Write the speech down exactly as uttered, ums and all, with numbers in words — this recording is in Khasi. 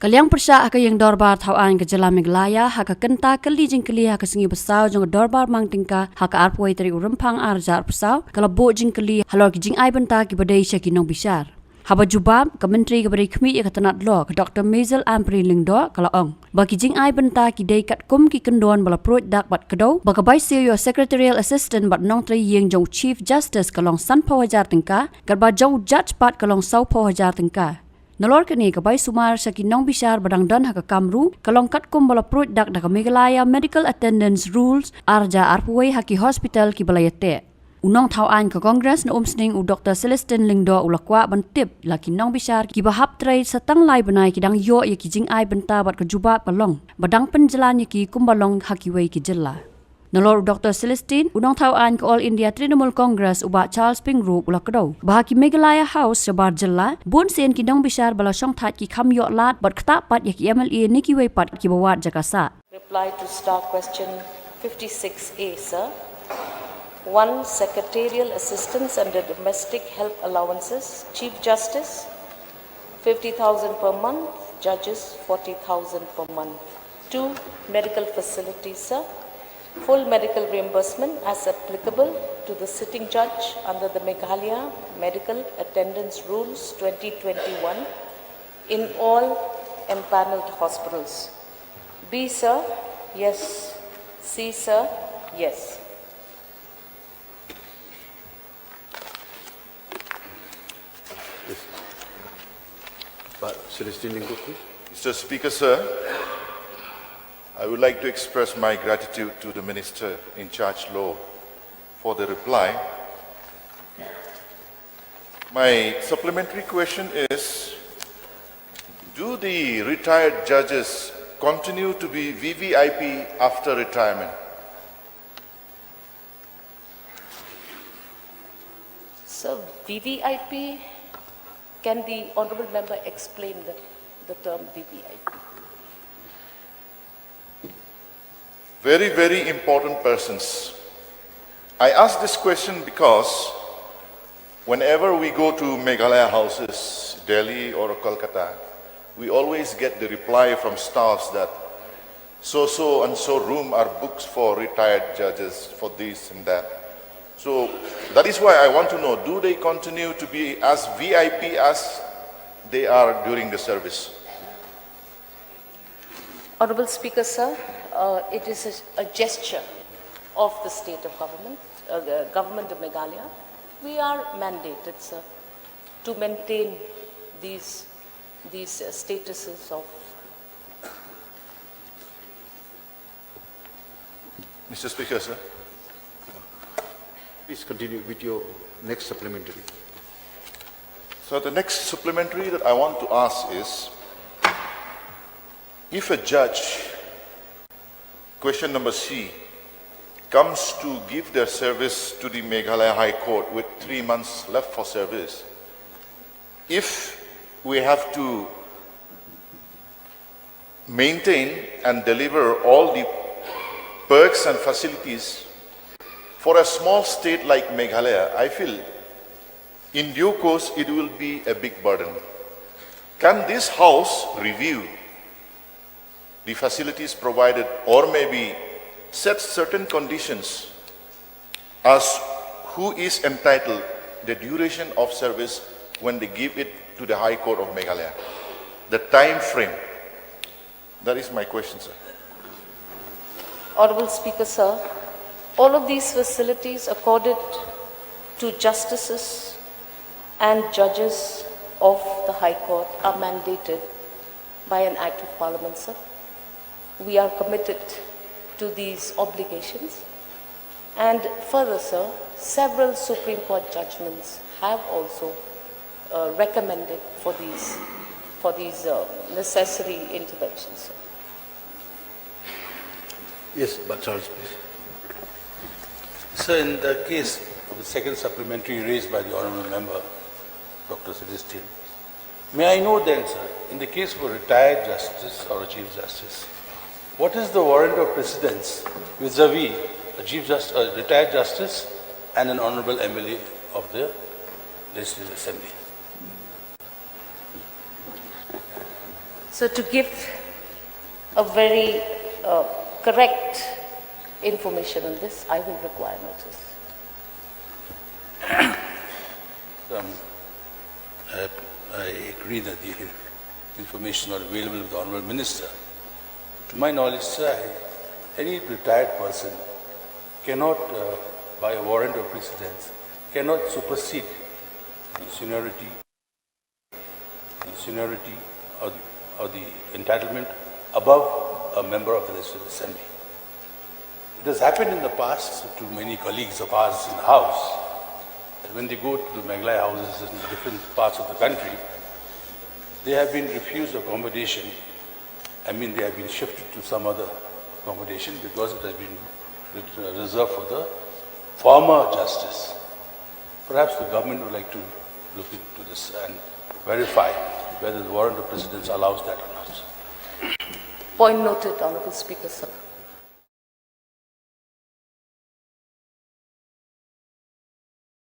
Ka liang pyrshah ha ka ïing dorbar thaw aiñ ka jylla Meghalaya ha ka kynta kylli jingkylli ha ka sngi ba saw jong ka dorbar mang tyngka ha ka arphew tarik u Rymphang ar hajar arphew saw ka la buh jingkylli halor ki jingai bynta kiba dei sha ki nongbishar. Haba jubab, ka Myntri kaba dei khmih ïa ka tnat law, ka Doctor Maisel Ampareen Lyngdoh, ka la ong ba ki jingai bynta ki dei katkum ki kyndon ba la pruid dak bad kdew, ba ka bai siew ïa u Secretarial Assistant bad nongtrei ïing jong u Chief Justice ka long sanphew hajar tyngka, katba jong u Judge pat ka long sawphew hajar tyngka. Nalor kane, ka bai sumar sha ki nongbishar ba dang don ha ka kam ruh ka long katkum ba la pruid dak da ka Meghalaya Medical Attendance Rules ar hajar arphew wei ha ki hospital kiba la ïateh. U nongthaw aiñ ka Congress na Umsning, u Doctor Celestine Lyngdoh, u la kwah ban tip la ki nongbishar kiba hap trei sa tang lai bnai ki dang ïoh ïa ki jingai bynta bad ka jubab ka long ba dang pynjlan ïa ki kumba long ha kiwei ki jylla. Nalor u Doctor Celestine, u nongthaw aiñ ka All India Trinamool Congress, u Bah Charles Pyngrope, u la kdew ba ha ki Meghalaya House shabar jylla, bun sien ki nongbishar ba la shongthait ki kham ïoh lad bad ktah pat ïa ki M L A ne kiwei pat kiba wad jaka sah. Reply to star question fifty-six A, sir. One, secretarial assistance under domestic help allowances, Chief Justice, fifty thousand per month, judges, forty thousand per month. Two, medical facilities, sir. Full medical reimbursement as applicable to the sitting judge under the Meghalaya Medical Attendance Rules twenty twenty-one in all empaneled hospitals. B, sir, yes. C, sir, yes. But Celestine Lyngdoh, please. Mister Speaker, sir, I would like to express my gratitude to the Minister in charge law for the reply. My supplementary question is, do the retired judges continue to be V V I P after retirement? So, V V I P, can the honorable member explain the, the term V V I P? Very, very important persons. I ask this question because whenever we go to Meghalaya houses, Delhi or Kolkata, we always get the reply from staffs that so, so and so room are booked for retired judges, for this and that. So that is why I want to know, do they continue to be as V I P as they are during the service? Honorable Speaker, sir, uh, it is a, a gesture of the state of government, uh, the government of Meghalaya. We are mandated, sir, to maintain these, these, uh, statuses of Mister Speaker, sir. Please continue with your next supplementary. So the next supplementary that I want to ask is, if a judge, question number C, comes to give their service to the Meghalaya High Court with three months left for service, if we have to maintain and deliver all the perks and facilities for a small state like Meghalaya, I feel in due course it will be a big burden. Can this House review the facilities provided, or maybe set certain conditions as who is entitled, the duration of service when they give it to the High Court of Meghalaya, the time frame? That is my question, sir. Honorable Speaker, sir, all of these facilities accorded to justices and judges of the High Court are mandated by an Act of Parliament, sir. We are committed to these obligations. And further, sir, several Supreme Court judgments have also, uh, recommended for these, for these, uh, necessary interventions, sir. Yes, but Charles, please. Sir, in the case of the second supplementary raised by the honorable member, Doctor Celestine, may I know then, sir, in the case of a retired justice or a chief justice, what is the warrant of precedence vis-a-vis a chief justice, a retired justice, and an honorable M L A of the Legislative Assembly? So to give a very uh, correct information on this, I will require notice. Um, I, I agree that the information is not available with the Honorable Minister. To my knowledge, sir, I, any retired person cannot, uh, by a warrant of precedence, cannot supersede the seniority, the seniority or, or the entitlement above a member of the Legislative Assembly. It has happened in the past to many colleagues of ours in the House that when they go to the Meghalaya houses in different parts of the country, they have been refused accommodation. I mean, they have been shifted to some other accommodation because it has been ret- reserved for the former justice. Perhaps the government would like to look into this and verify whether the warrant of precedence allows that or not. Point noted, Honorable Speaker, sir.